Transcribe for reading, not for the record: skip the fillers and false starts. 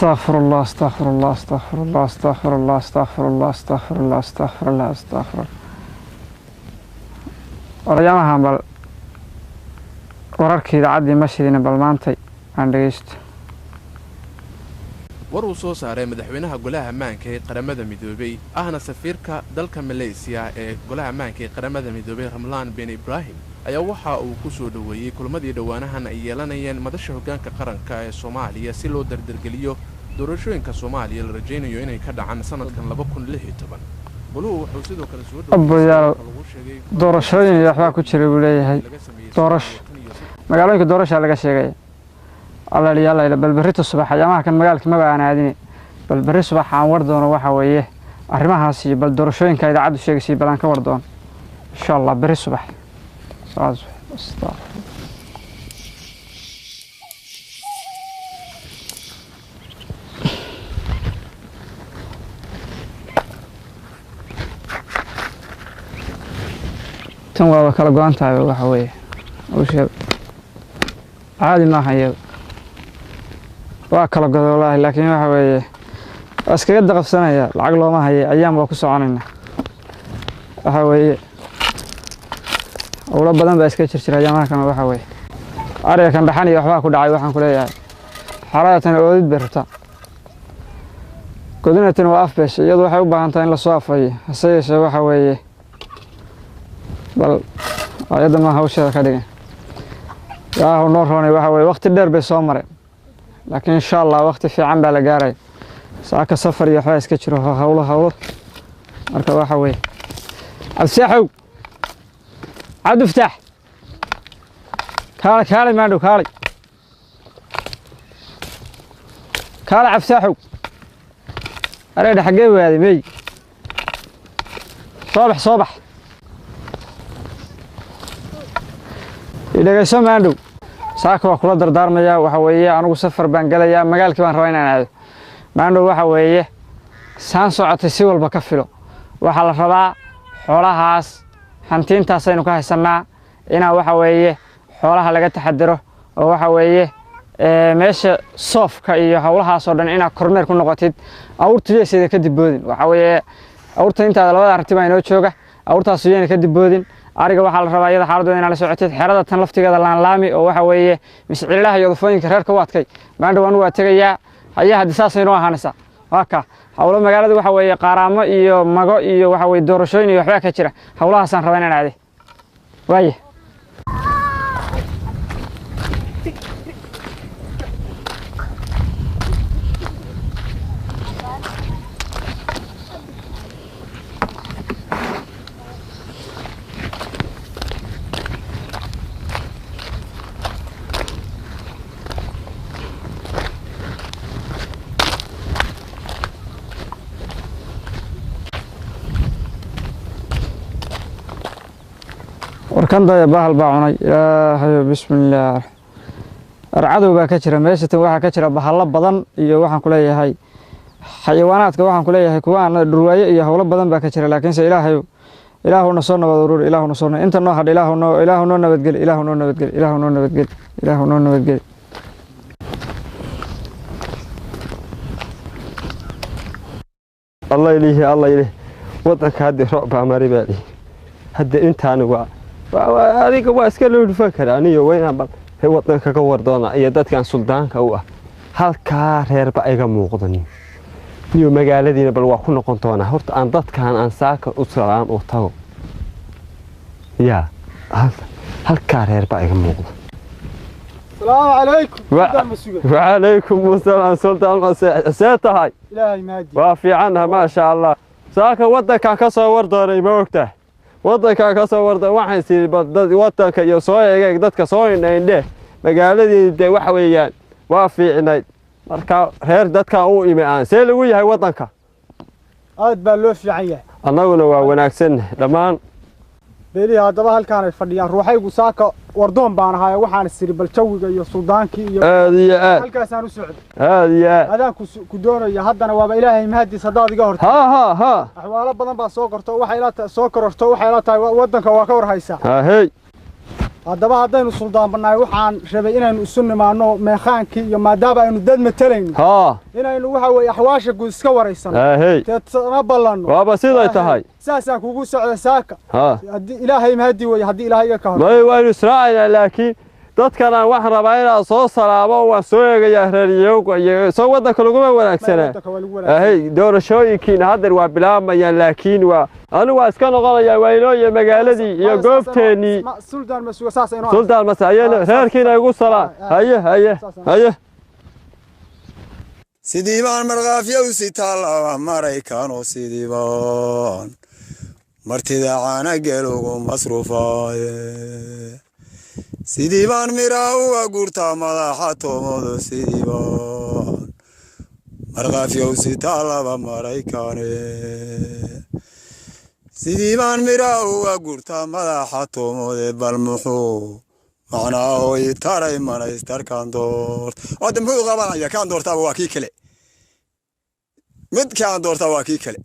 Astaqfir Allah, astaqfir Allah, astaqfir Allah, astaqfir Allah, astaqfir Allah, astaqfir Allah, astaqfir Allah, astaqfir Allah. Odayaamahan bal wararkii idaacaddii ma shidina, bal maantay aan dhegeysto. War uu soo saaray madaxweynaha Golaha Ammaanka ee Qaramada Midoobey, ahna safiirka dalka Maleysiya ee Golaha Ammaanka ee Qaramada Midoobey, Ramlaan Ben Ibraahim, ayaa waxa uu ku soo dhoweeyey kulmadii dhowaanahan ay yeelanayeen Madasha Hoggaanka Qaranka ee Soomaaliya si loo dardargeliyo doorashooyinka Soomaaliya la rajaynayo inay ka dhacaan sanadkan 2016. Goluhu wuxuu sidoo kale soo Abboyaal, lagu sheegay doorashooyin iyo waxbaa ku jira buu leeyahay. laga sameeyey Doorasho magaalooyinka doorashaa laga sheegaya. Allaaliyaal, bal berrito subax ayaamaha kan magaalka maba aan aadine, bal berri subax aan war doono. Waxa weeye arrimahaas iyo bal doorashooyinka idaacaddu sheegaysay bal aan ka war doono, insha Allah, berri subax, salaad subax. Astaqfir. Tan waaba kala go-an tahay. Waxa weeye hawsheeda caadi maaha, iyada waa kala goday wallaahi, laakiin waxa weeye waa iskaga daqabsanaya, lacag looma haye, ayaan waa ku soconaynaa. Waxa weeye howlo badan baa iska jirjira ayaamaha kan. Waxa weeye ariga kan dhaxan iyo waxbaa ku dhacay. Waxaan ku leeyahay xaaladatan oodid bay rabtaa, godinatan waa af beesha, iyadu waxay u baahan tahay in lasoo afayo. Hase yeeshee waxa weeye bal ayadda ma hawsheeda ka dhigan. Ilaahu noo roonay. Waxa weeye waqti dheer bay soo mareen, laakiin insha Allah waqti fiican baa la gaaraya. Saaka safar iyo waxbaa iska jiro, howlo howlo. Marka waxa weeye Cabdisaaxow, Cabdifataax, kaalay, kaalay, maandhow, kaalay, kaalay. Cabdisaaxow, areedha xaggee waaday? Mey, soo bax, soo bax, dhegeyso maandhow. Saaka waa kula dardaarmayaa. Waxa weeye anigu safar baan gelayaa, magaalkii baan rabaa inaan aado maandhow. Waxa weeye saan socotay si walba ka filo. Waxaa la rabaa xoolahaas hantiintaasaynu ka haysannaa inaa waxa weeye xoolaha laga taxadiro, oo waxa weeye meesha soofka iyo howlahaasoo dhan inaad kormeer ku noqotid. Awrtu yeeseeda ka dibboodin. Waxa weeye awrta intaada labada aragti baa inoo jooga, awrtaas yayna ka dibboodin. Ariga waxaa la rabaa iyada xaaladooda inaad la socotid. Xerada tan laftigeeda laanlaami, oo waxa weeye miscililaha iyo dufooyinka reerka u adkay. Maandhow anigu waa tegayaa haye, haddii saasay noo ahaanaysaa. Waa ka howlo magaalada, waxa weeye qaaraamo iyo mago iyo waxa weeye doorashooyin iyo waxbaa ka jira. Howlahaasaan rabaa inaan aade waaye. Warkan daya, bahal baa cunay. Ilaahayo, bismillaah, arcadow baa ka jira meesha tan. Waxaa ka jira bahallo badan iyo waxaan ku leeyahay xayawaanaadka, waxaan ku leeyahay kuwa aan dhurwaayo iyo howlo badan baa ka jira. Laakiinse Ilaahayo, Ilaahuna soo nabad ururi, Ilaahuna soo inta noo hadha, Ilaahu noo, Ilaahu noo nabadgeli, Ilaahu noo nabadgeli, Ilaahu noo nabadgeli, Ilaahu noo nabadgeli. Allah ilihi, Allah ilihi, wadanka hadda roob baa mari baa lihi. Hadda intaani waa adiga waa iska loo dhufan karaa. Aniyo waa inaan bal wadanka ka wardoona iyo dadkan suldaanka u ah. Halkaa reerba iga muuqdan niyo, magaaladiina bal waa ku noqon doonaa. Horta aan dadkan aan saaka u salaam u tago. Yaa halkaa reerba iga muuqda. السلام عليكم. وعليكم السلام سلطان, see tahay? إلهي ماجي. Waa fiicannaha, maasha Allah. Saaka wadankan ka soo war doonay, ma ogtahay? Wadankan ka soo war doonay, waxaan sii bal dad wadanka iyo soo egeeg dadka soo indhe. Magaaladii de waxa weeyaan waa fiicnayd. Marka reer dadkan u imi aan see lagu yahay wadanka? Aad baa loo fiican yahay. Annaguna waa wanaagsannahay dhammaan. Beelihii haddaba halkaan ay fadhiyaan. Ruuxaygu saaka wardoon baan ahaa, waxaan isiri bal jawiga iyo suldaankii iyo Aad iyo aad. halkaasaan u socday. Aad iyo aad. Adaan ku doonaya haddana, waaba Ilaahay mahadiis haddaad iga hortay. Ha ha ha. Axwaalo badan baa soo korto, waxay ila soo kororto, waxay ila tahay waddanka waa ka war haysaa. Ha hey. Haddaba haddaynu suldaan bannaay, waxaan rabay inaynu isu nimaanno meekhaankii iyo maadaama aynu dad matalayno, inaynu waxa weeye axwaasha guud iska waraysano, ahey, deetana ballanno. Waaba siday tahay. Saasaan kugu socda saaka. Ha. Haddii Ilaahay mahadii weeye, haddii Ilaahay iga ka hor. May, waynu israacaynaa, laakiin dadkan aan waxaan rabaa inaan soo salaamo. Waan soo eegayaa reeryowga iyo soo waddanka laguma wanaagsanaa. Waddanka waa lagu wanaagsan. Ahey, doorashooyinkiina haddeer waa bilaabayaan, laakiin waa anigu waa iska noqonayaa waynooyo magaaladii iyo goobteennii. Suldaan masuga saas inoo. Suldaan mase haye, reerkiina igu salaan. Haye, haye, haye. Sidii baan markhaafya u sitaa laba Maraykanoo, sidii baan martida caanageel ugu masruufaaye, sidii baan miraa uga gurtaa madaxa toomado, sidii baan markhaafya u sitaa laba Maraykane, sidii baan miraa uga gurtaa madaxa toomode. Bal muxuu macnaa oo i taray manaystarkaan doort hadda? Muxuu qabanaya kaan doortaaba? Waa kii kale, midkii aan doortaa waa kii kale.